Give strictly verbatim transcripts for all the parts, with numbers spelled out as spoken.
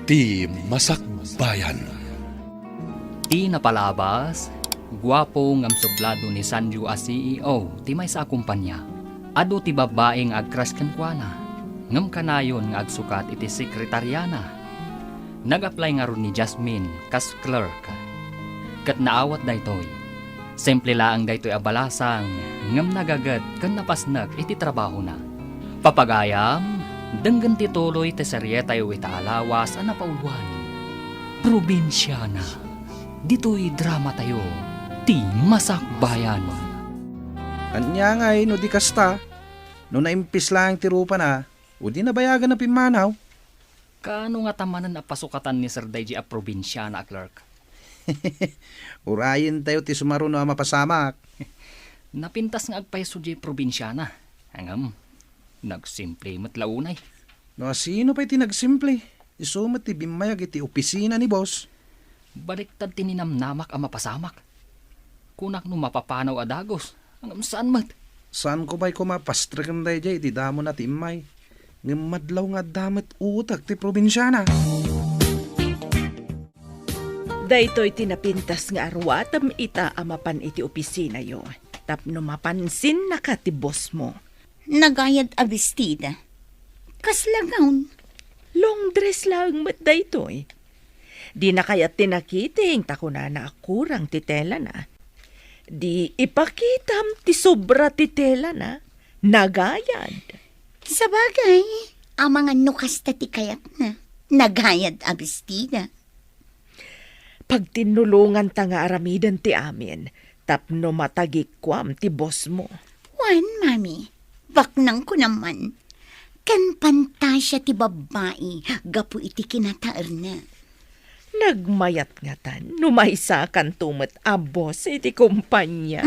Ti Masakbayan. Ti napalabas, guapo ngem sublado ni Sanju a C E O ti maysa a kompania. Adu ti babbai nga agcrush kenkuana, ngem kanayon nga agsukat iti sekretariana. Nag-apply ngarud ni Jasmine kas clerk. Ket naawat daytoy. Simple laeng daytoy a balasang, ngem nagaget ken napasnek iti trabahona. Papagayam, denggen ti tuloy ti serietayo ita a lawas a napauloan. Probinsiana. Ditoy dramatayo, ti Masakbayan. Ania ngay no di kasta? No naimpis laeng ti rupana, o di nabayagan a pimmanaw? Kaano ngata manen a pasukatan ni Sir daydi a probinsiana a clerk? Urayentayo ti sumaruno a mapasamak. Napintas nga agpayso diay probinsiana. Ngem, nagsimple met la unay. No asino pay ti nagsimple? Isu met ti bimmayag iti opisina ni boss. Baliktad ti ninamnamak a mapasamak. Kunak no mapapanaw a dagus, ngem saan met. Saanko pay koma pastreken daydiay iti damona ti immay. Ngem madlaw nga adda met utek ti probinsiana. Daytoy ti napintas nga aruatem ita a mapan iti opisinayo, tapno mapansinnaka ti bossmo. Nagayad a bestida. Kasla gown? Long dress laeng met daytoy. Dina kayat ti nakiting ta kunana a kurang ti telana. Di ipakitam ti sobra ti telana. Nagayad. Sabagay, amangan no kasta ti kayatna. Nagayad a bestida. Pagtinnulonganta nga aramiden ti amin tapno matagikuam ti bossmo. Wen, Mami, baknangko naman. Ken pantasia ti babbai gapu iti kinataerna. Nagmayat ngatan no maysakanto met a boss iti kompania.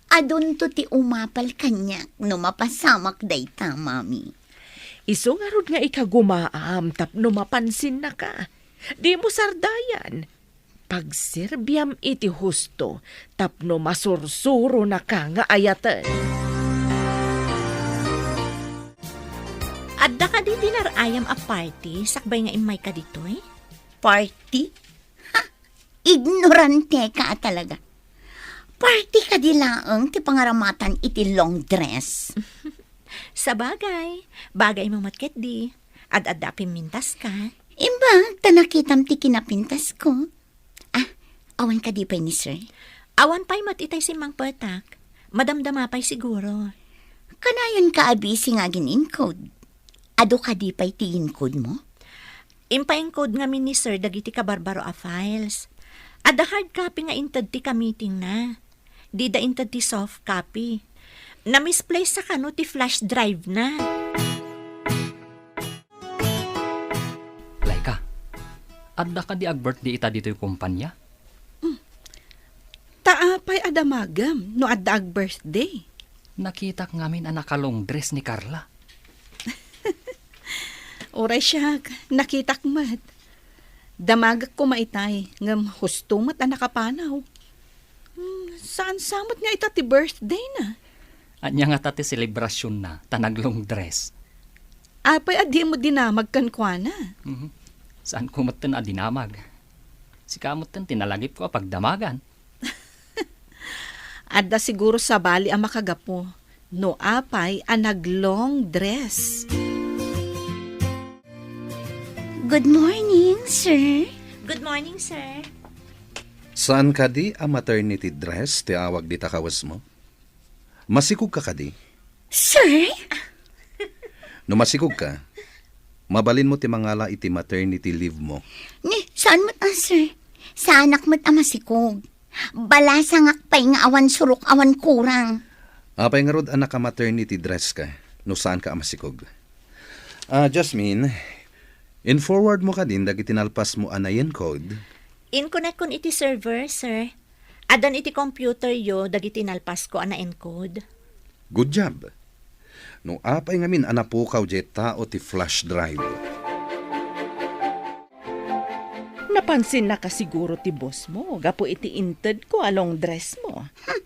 Adunto ti umapal kaniak no mapasamak dayta, Mami. Isu ngarud nga ikagumaam tapno mapansinnaka. Dimo sardayan. Pagserbiam iti husto tapno masursuronaka nga ayaten. Adda kadi dinner-ayam a party sakbay nga immayka ditoy? Party? Ha! Ignoranteka a talaga. Party kadi laeng ti pangaramatan iti long dress? Sabagay, bagaymo met ketdi. Ad-adda a pimmintaska. Imbag ta nakitam ti kinapintasko. Ah, awan kadi pay ni sir? Awan pay met itay simmangpetak. Madamdama pay siguro. Kanayon ka a busy nga agin-encode. Adu kadi pay ti encode mo? Impa-encode ngamin ni sir dagiti kabarbaro a files. Adda hard copy nga inted ti kamitingna. Dida inted ti soft copy. Namisplace sa kano ti flash drive na. Laika, adda kadi ag-birthday ita ditoy kompanya? Hmm. Ta apay a damagem no adda ag-birthday? Nakitak ngamin a naka-long dress ni Carla. Uray siak, nakitak met. Damagek koma itay, ngem husto met a nakapanaw. Hmm, saan sa met nga ita ti birthday na? Ania ngata ti selebrasyon na, ta nag-long dress? Apay a dimo dinamag kenkuana? Mhm. Saan ko metten a dinamag? Sika metten ti nalagipko a pagdamagan. Adda siguro sabali a makagapu no apay a nag-long dress. Good morning, sir. Good morning, sir. Saan kadi a maternity dress ti awag dita kawesmo? Masikog ka kadi? Sir? No masikog ka, mabalinmo ti mangala iti maternity leave mo. Ni, saan met a, sir? Saanak met a masikog. Balasangak pay nga awan surok, awan kurang. Apay ngarud a naka-maternity dress ka no saanka a masikog? Ah, Jasmine, in-forward mo kadin dagiti nalpasmo a na-encode? Inkonekkon iti server, sir. Addan iti computeryo dagiti nalpasko a na-encode. Good job. No apay ngamin a napukaw diay tao ti flash drive? Napansinnaka siguro ti boss mo gapu iti intedko a long dress mo. Hmm.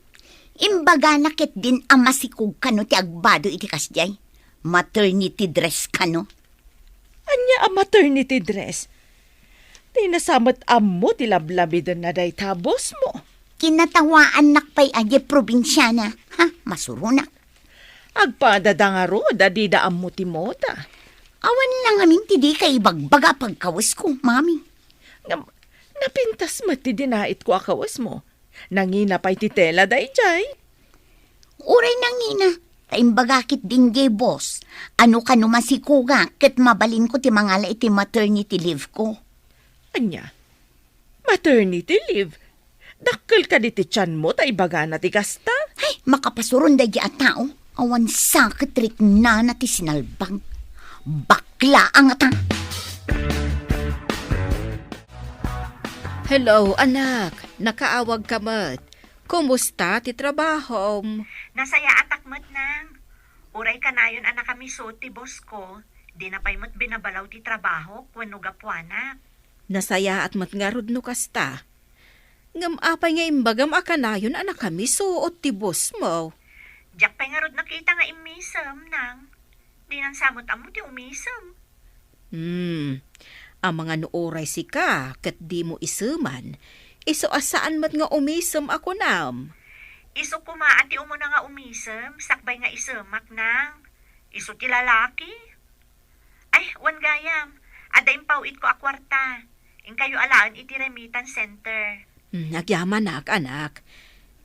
Imbagana ketdin a masikog kano ti agbado iti kasdiay. Maternity dress kano. Ania a maternity dress. Dina sa met ammo ti lablamidenna dayta a boss mo. Kinatawaannak pay a diay probinsiana. Ha, masuronak. Agpadada ngarud a dida ammo ti moda. Awan la ngamin ti dika ibagbaga a pagkawesko, Mami. Ngem, napintas met ti dinaitko a kawesmo. Nangina pay ti tela daydiay. Uray nangina, ta imbagak ketdin diay boss, ano kano masikuga ket mabalinko ti mangala iti maternity leave ko. Ania? Maternity leave? Dakkel kadi ti tianmo ta ibagana ti kasta? Ay, makapasuron daydiay a tao. Awan sa ket riknana ti sinalbag. Bakla a ngata! Hello, anak. Nakaawag ka met. Kumusta ti trabahom? Nasayaatak met, Nang. Uray kanayon a nakamiso ti boss ko, dina pay met binabalaw ti trabahok wenno gapuanak. Nasayaat met ngarud no kasta. Ngem apay nga imbagam a kanayon a nakamiso ti boss mo? Diak pay ngarud nakita nga immisem, Nang. Dinan sa met ammo ti umisem. Hmm. Amangan no uray sika ket dimo iseman, isu a saan met nga umisem a kunam. Isu koma a ti umuna nga umisem, sakbay nga isemak, Nang. Isu ti lalaki. Ay, wen gayam, adda impaw-itko a kuarta. Inkayo alaen iti remittance center. Hmm, agyamanak, anak.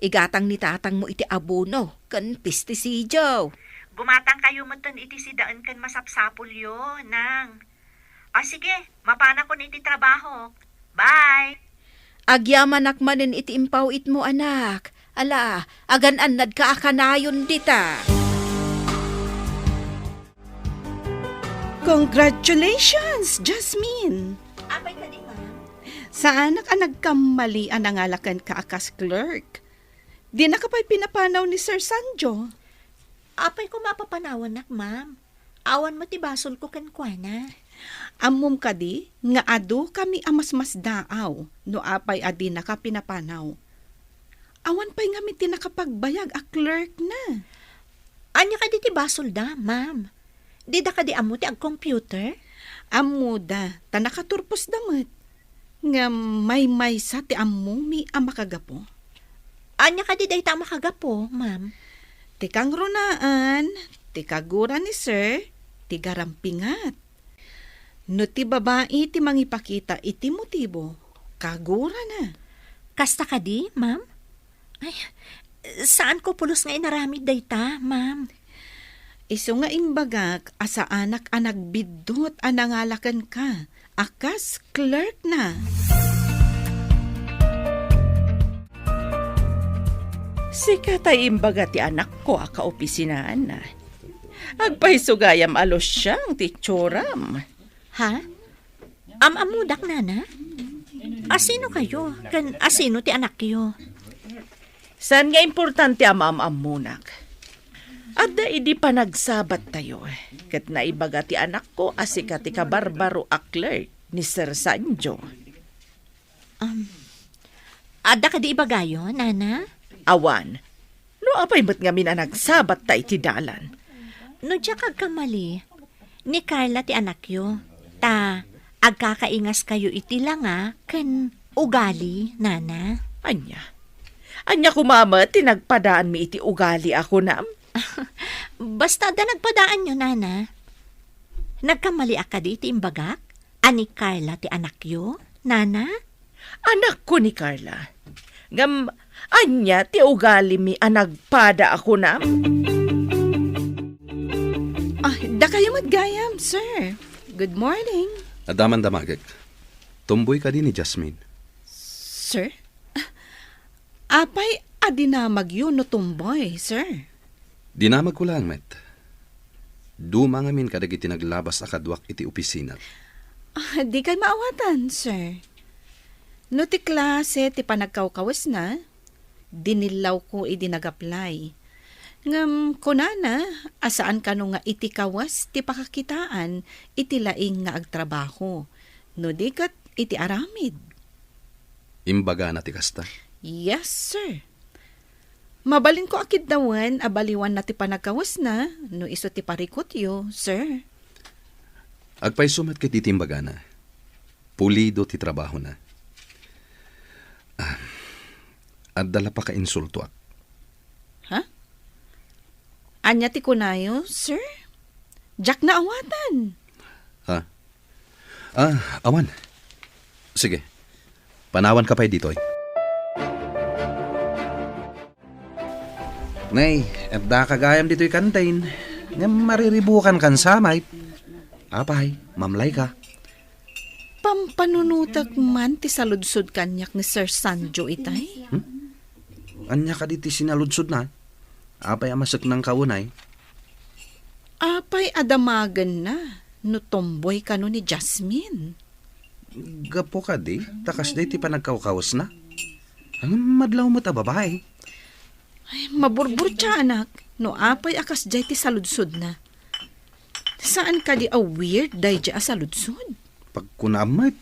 Igatang ni tatangmo iti abono ken pestisidio. Gumatangkayo metten iti sidaen ken masapsapulyo, Nang. O sige, mapanakon iti trabahok. Bye! Agyamanak manen iti impaw-itmo, anak. Ala, agan-annadka a kanayon dita. Congratulations, Jasmine! Apay kadi, ma'am? Saanak a nagkammali a nangalakenka a kas clerk. Dinaka pay pinapanaw ni Sir Sanjo. Apay koma a papanawannak, ma'am? Awan met ti basolko kenkuana. Ammom kadi nga adu kami a masmasdaaw no apay a dinaka pinapanaw. Awan pay ngamin ti nakapagbayag a clerk na. Ania kadi ti basolda, ma'am? Dida kadi ammo ti agcomputer? Ammoda, ta nakaturposda met. Ngem maymaysa ti ammomi a makagapu. Ania kadi dayta a makagapu, ma'am? Ti kangrunaan, ti kagura ni Sir, ti garampingat. No ti babai ti mangipakita iti motibo, kagurana. Kasta kadi, ma'am? Ay, saanko pulos nga inaramid dayta, ma'am. Isu nga imbagak a saanak a nagbiddut a nangala kenka a kas clerk na. Sika tay imbaga ti anakko a kaopisinaan. Agpayso gayam a lusiang ti itsuram. Ha? Am-ammodak, nana? Asino kayo? Ken asino ti anakyo? Saan nga importante a maam-ammonak? Adda idi panagsabattayo, ket naibaga ti anakko a sika ti kabarbaro a clerk ni Sir Sanjo. Um, adda kadi ibagayo, nana? Awan. No apay met ngamin a nagsabatta iti dalan? No diak agkamali, ni Carla ti anakyo, ta agkakaingaskayo iti langa ken ugali, nana. Ania? Ania koma met ti nagpadaanmi iti ugali a kunam? Basta adda nagpadaanyo, nana. Nagkamaliak kadi iti imbagak a ni Carla ti anakyo, nana? Anakko ni Carla. Ngem, ania ti ugalimi a nagpada a kunam? Ah, dakayo met gayam, sir. Good morning. Adda man damagek. Tomboy kadi ni Jasmine? Sir? Ah, apay a dinamagyo no tomboy, sir? Dinamagko laeng met. Duma ngamin kadagiti naglabas a kaduak iti opisina. Ah, dikay maawatan, sir. No ti klase ti panagkawkawesna, dinillawko idi nag-apply. Ngem kunana a saan kano nga iti kawes ti pakakitaan iti laing nga agtrabaho, no di ket iti aramid. Imbagana ti kasta? Yes, sir. Mabalinko a kiddawen a baliwanna ti panagkawesna no isu ti parikutyo, sir. Agpayso met ket iti imbagana. Pulido ti trabahona. Ah, adda la pakainsultoak. Ha? Ania ti kunayo, sir? Diak naawatan. Ha? Ah, awan. Sige. Panawanka pay ditoy. Nay, addaka gayam ditoy kantin. Ngem mariribukankan sa met. Apay, mamlayka. Pampanunotek man ti saludsod kaniak ni Sir Sanjo itay? Hmm? Ania kadi ti sinaludsodna? Apay a maseknangka unay? Apay a damagenna no tomboy kano ni Jasmine? Gapu kadi, ta kasdiay ti panagkawkawesna. Ngem madlaw met a babai. Ay, maburburtiaanak no apay a kasdiay ti saludsodna. Saan kadi a weird daydi a saludsod? Pagkunaam met.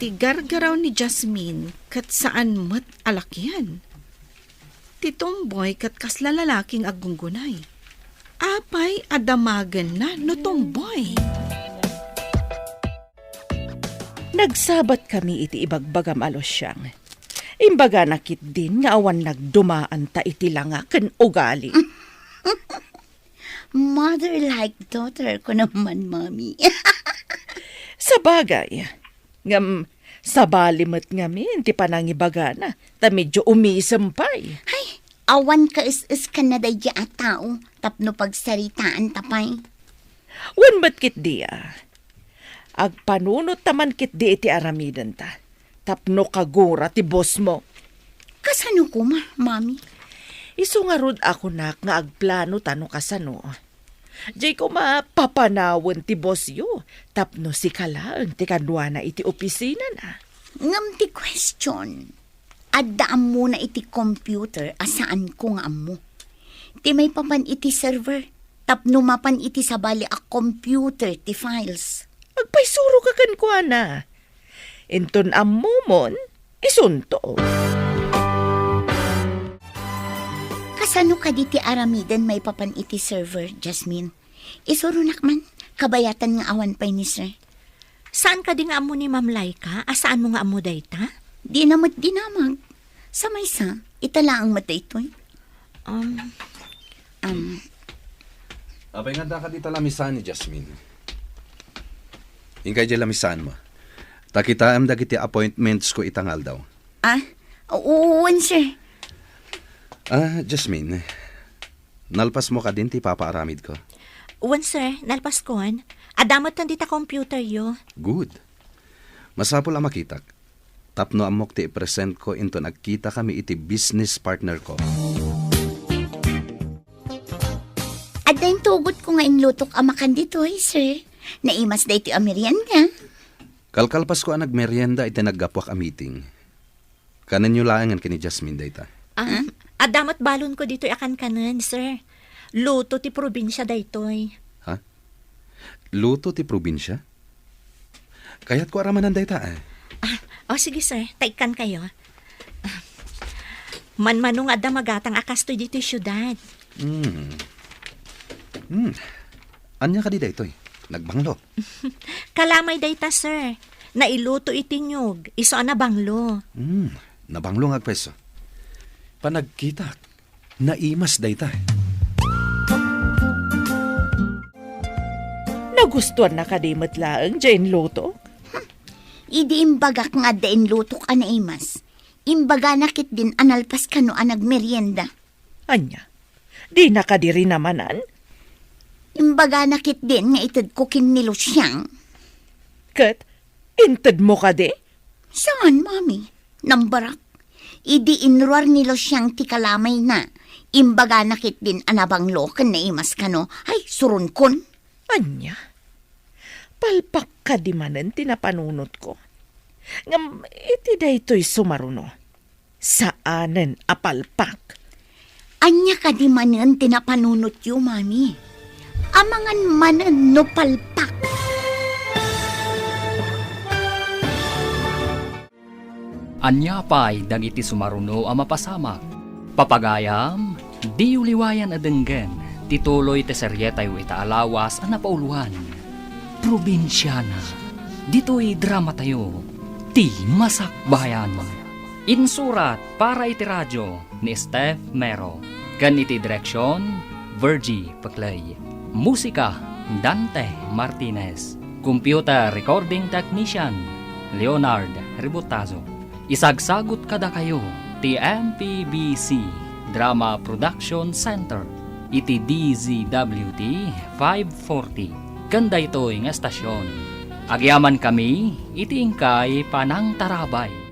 Ti gargaraw ni Jasmine ket saan met a lakian. Ti tomboy ket kasla lalaki nga aggunggunay. Apay a damagenna no tomboy? Nagsabatkami iti ibagbagam a Luciang. Imbagana ketdin nga awan nagdumaanta iti langa ken ugali. Mother like daughter ko naman, Mami. Sabagay, ngem sabali met ngamin ti panangibagana, ta medyo umisem pay. Ay, awan kaes-eskanna daydi a tao tapno pagsaritaanta pay. Wen met ketdi a. Agpanunotta man ketdi iti aramidenta, tapno kagura ti bossmo. Kasano koma, Mami? Isu ngarud a kunak nga agplanota no kasano. Diay koma papanawen ti bossyo, tapno sika laeng ti kaduana iti opisinana. Ngem ti question, adda ammona iti computer a saanko nga ammo. Ti maipapan iti server, tapno mapan iti sabali a computer ti files. Agpaysuro ka kenkuana. Inton ammomon, isunto. Kasano kadi ti aramiden maipapan iti server, Jasmine? Isuronak man, kabayatan nga awan pay ni sir. Saan kadi nga ammo ni Ma'am Laika a saanmo nga ammo dayta? Dina met dinamag. Sa maysa, ita laeng met daytoy. Um, um. Apay nga adda kadi ta lamisaan ni Jasmine? Inkay diay lamisaanmo. Ta kitaem dagiti appointmentsko ita nga aldaw. Ah, wen, sir. Ah, Jasmine, nalpasmo kadin ti ipapaaramidko? Wen, sir, nalpaskon. Adda metten dita computeryo. Good. Masapul a makitak. Tapno ammok ti ipresentko inton agkitakami iti business partnerko. Adda intugotko nga inlutok a makan ditoy, sir. Naimas daytoy a merienda. Kalkalpasko a nagmerienda iti naggapuak a meeting. Kanenyo laengen ken ni Jasmine dayta. Ah, adda met balonko ditoy a kankanen, sir. Luto ti probinsia daytoy. Ha? Luto ti probinsia? Kayatko a ramanan dayta, eh. Ah, o, sige, sir. Ta ikkankayo. Ah, manmano nga adda magatang a kastoy ditoy siudad. Hmm. Hmm. Ania kadi daytoy? Nagbanglo? Kalamay dayta, sir. Nailuto iti niyog, isu a nabanglo. Hmm. Nabanglo nga agpayso. Panagkitak. Naimas dayta. Nagustuanna kadi met laeng diay inlutok? Idi imbagak nga adda inlutok a naimas, imbagana ketdin a nalpas kano a nagmerienda. Ania? Dina kadi rinamanan? Imbagana ketdin nga itedko ken ni Luciang. Ket intedmo kadi? Saan, Mami. Nambarak. Idi inruar ni Luciang ti kalamayna, imbagana ketdin a nabanglo ken naimas kano. Ay, suronkon. Ania? Palpak kadi manen ti napanunotko? Ngem iti daytoy sumaruno, saanen a palpak. Ania kadi manen ti napanunotyo, Mami? Amangan manen no palpak. Ania pay dagiti sumaruno a mapasamak? Papagayam, diyo liwayan a denggen ti tuloy ti serietayo ita a lawas a napauloan. Probinsiana. Ditoy dramatayo, ti Masakbayan. Insurat para iti radio ni Steph Mero, ken iti direksyon, Virgie Peclay. Musika, Dante Martinez. Computer recording technician, Leonard Ributazo. Isagsagut kadakayo ti M P B C Drama Production Center iti D Z W T five forty. Ken daytoy nga estasyon, agyamankami iti inkay panangtarabay.